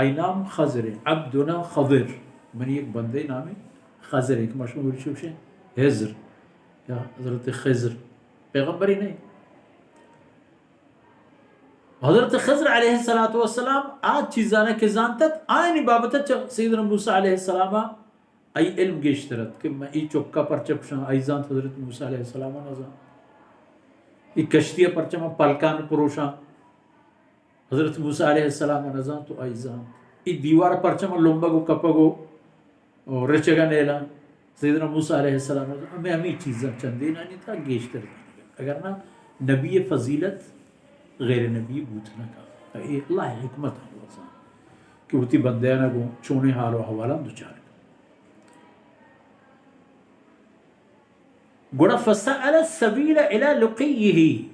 آئی نام خضر، عبدنا خضر، منی یک بندے نام خضر، یک مشہور چوشیں ہزر یا حضرت خضر، پیغمبری نہیں۔ حضرت خضر علیہ الصلوۃ والسلام آ چیزانا کہ زانتت، آیانی بابت چہ سیدنا موسی علیہ السلام آئی علم گیشتر ات کہ من ای چکا پرچہ کشاں، آئی زانت حضرت موسی علیہ السلام نہ زانت۔ ای کشتی پرچہ من پلکان پروشاں، حضرت موسی علیہ السلام نہ زانت و آئی زانت۔ ای دیوار پرچہ من لمبگ و کپگ و و رچگ ء نیلاں۔ سیدنا موسی علیہ السلام ء ہمے، ہمے چیزاں چندینانی تھا گیشتر زانگ ء۔ اگر نہ نبی ء فضیلت غیر نبی بوت نہ کنت۔ اے اللہ ء حکمت ہم وزان کہ وتی بندیاں گوں چونیں حال و احوالاں دچار کنت۔ گڑا فسأل السبیل الی لقیہ۔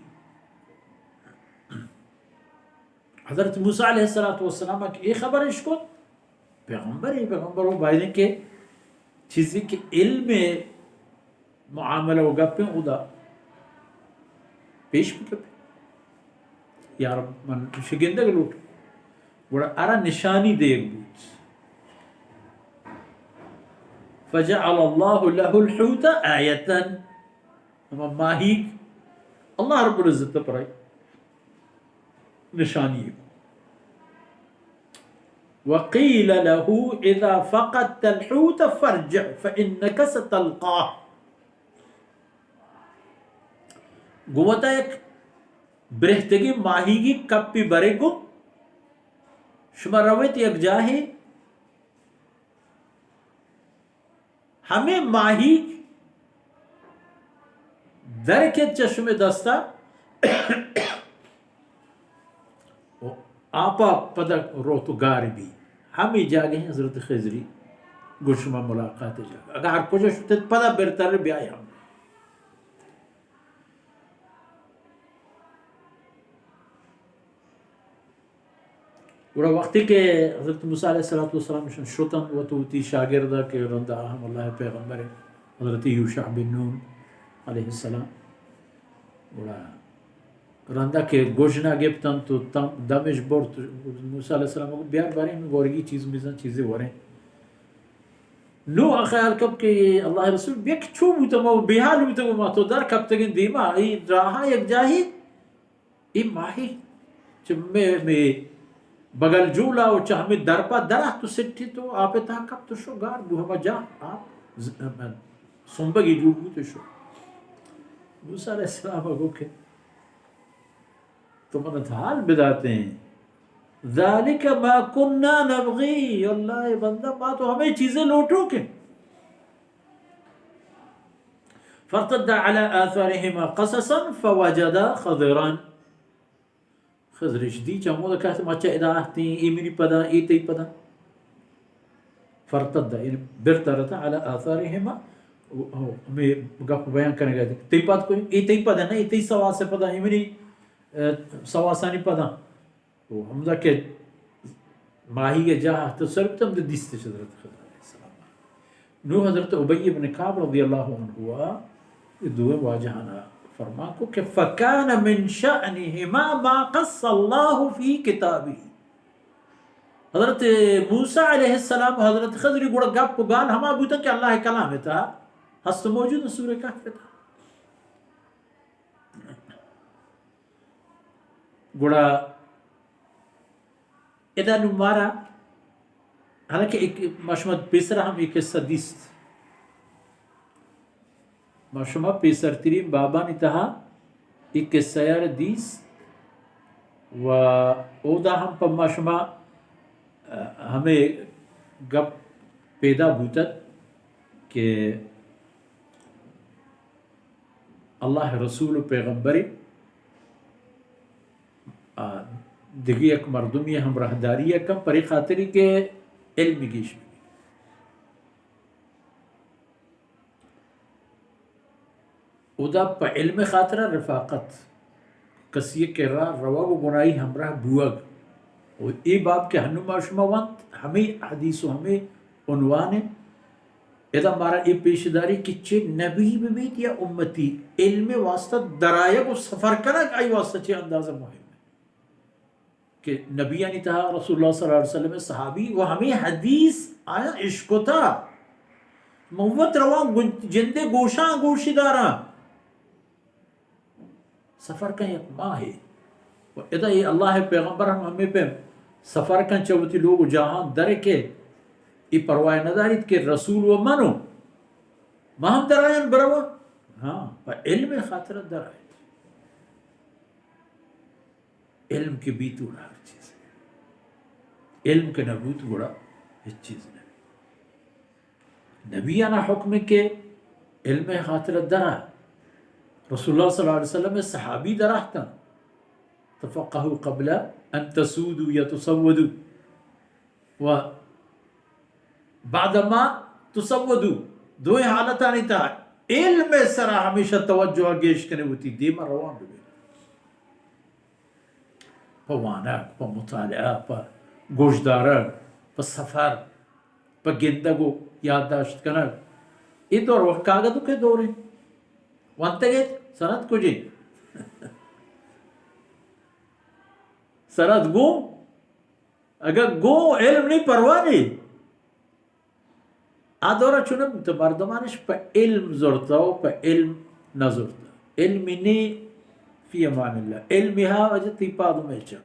حضرت موسی علیہ الصلوۃ والسلام کہ اے خبر اش کت، پیغمبر، اے پیغمبر، وہ باید کہ چیزی کہ علم معاملہ و گپیں، ادا پیش بکپے۔ یا رب، من شگندگ لوٹ۔ گڑا ارا نشانی دیگ بوت۔ فجعل اللہ لہ الحوت آیتاً۔ ہما ماہیگ اللہ رب العزت پرائی نشانی۔ وقیل لہ اذا فقدت الحوت فارجع فانک ستلقاہ۔ گوتا یک برہتگیں ماہیگی کپی برے گو، شما رویت یک جاہے، ہمے ماہیگ در کیت چہ شمے دستا، و آپا پدا روت و گار بی۔ ہمے جاگہ حضرت خضری گو شما ملاقات جاگہ۔ اگاں ہر کجا شتت پدا برتر بیائے ہم۔ گڑا وقتی کہ حضرت موسی علیہ الصلوۃ والسلام شن شتن و تو وتی شاگرد کہ رندا ہم اللہ پیغمبر حضرت یوشع بن نون علیہ السلام، گڑا رندا کہ گژنا گپتن تو تم-، دمش برت، موسی علیہ السلام گو بیار باریں گورگی چیز میزن چیزی وریں۔ نو خیال کپ کہ اللہ رسول بیک چو بوتم و بیحال بوتم و ما تو در کپتگیں دیما ای راہا یک جاہی اے ماہی چہ مے، مے بگل جولا و چہ ہمے درپا درات و سٹیت و آپ ء تہا کپت و شو گار بو ہما جاہ آپ ز-، سنبگی جوڑ بوت و شو۔ موسی علیہ السلام ء گو کہ تو من ات حال بداتیں۔ ذالک ما کنا نبغی، اللہ ء بندہ، ما تو ہمے چیزیں لوٹو کہ۔ فارتدا علی آثارهما قصصا فوجدا خضرا۔ خضرش دی چہ ہمودا کہت ما چہ ادا آہتیں، اے منی پدا، اے تئی پدا۔ فارتدا، یعنی برترتا علی آثارهما، ہمیں گپ بیان کنگا۔ تئی پد کو، اے تئی پدا نہ، اے تئی سواس پدا، اے منی، اه، سواسانی پدا۔ و ہمدا کہ ماہیگ ء جاہ ء تو سر بوت، ہمدا دیستش حضرت خضر علیہ السلام۔ نو حضرت ابی ابن کعب رضی اللہ عنہ ء اے دوئیں واجہانا فرمان کو کہ فکان من شأنهما ما قص اللہ فی کتابه۔ حضرت موسی علیہ السلام، حضرت خضر گڑا گپ و گال ہما بوتن کہ اللہ ء کلام ء تہا ہست و موجود، سورہ کہف ء تہا۔ گڑا ادا نوں مارا، حالانکہ ایک، ما شما پیسرا ہم اے قصہ دیست، ما شما پیسرترین بابانی تہا اے قصہ یار دیست و اودا ہم پہ ما شما، اه، ہمیں گپ پیدا بوتت کہ اللہ رسول و پیغمبرے، آ، دگہ یک مردمی ہمراہداری ء کن، پرے خاطری کہ علم گیش بی۔ اودا پہ علم خاطر رفاقت، کسی کرا روگ و گناہی ہمراہ بوگ۔ و اے باب کہ ہنو ما شما وانت، ہمیں حدیث و ہمیں عنوان ء۔ ادا مارا اے پیش داری کہ چہ نبی بہ بیت یا امتی، علم واسطہ درآیگ و سفر کنگ آئی واسطہ چہ اندازہ مہم ہے۔ کہ نبیانی تہا رسول اللہ صلی اللہ علیہ وسلم صحابی و ہمیں حدیث آیا اشکتا، موت رواں گن-، جندے گوشاں گوشی داراں۔ سفر کن یک ماہے۔ و ادا اے اللہ پیغمبر ہم ہمیں پہ سفر کن چہ وتی لوگ و جاہاں در کے، اے پرواہ نہ داریت کہ رسول و منو، ما ہم در آیان بروا۔ ہاں، پہ علم خاطر در آیت۔ علم کہ بیت گڑا ہر چیز۔ علم کہ نہ بوت گڑا ہچ چیز نہ۔ نبی آنا حکم کہ علم خاطر درا۔ رسول اللہ صلی اللہ علیہ وسلم صحابی درا تن۔ تفقهوا قبل ان تسودوا یا تسودوا۔ و بعد ما تسودوا۔ دوئیں حالتانی تہا علم سرا ہمیشہ توجہ گیش کنے وتی دیما روان ببے۔ پہ وانگ، پہ مطالعہ، پہ گوشدارگ، پہ سفر، پہ گندگ و یادداشت کنگ۔ اے دور وقت کاگد و کہ دورے۔ وانتگ ایت، سند کجے؟ سند گوں؟ اگہ گوں علم نی پرواہ نی۔ آ دورا چون بوتہ، مردمانش پہ علم زرتہ و پہ علم نزرتہ۔ علمی نی، فی امان اللہ۔ علمی ہا وجہ تی پادو میچا۔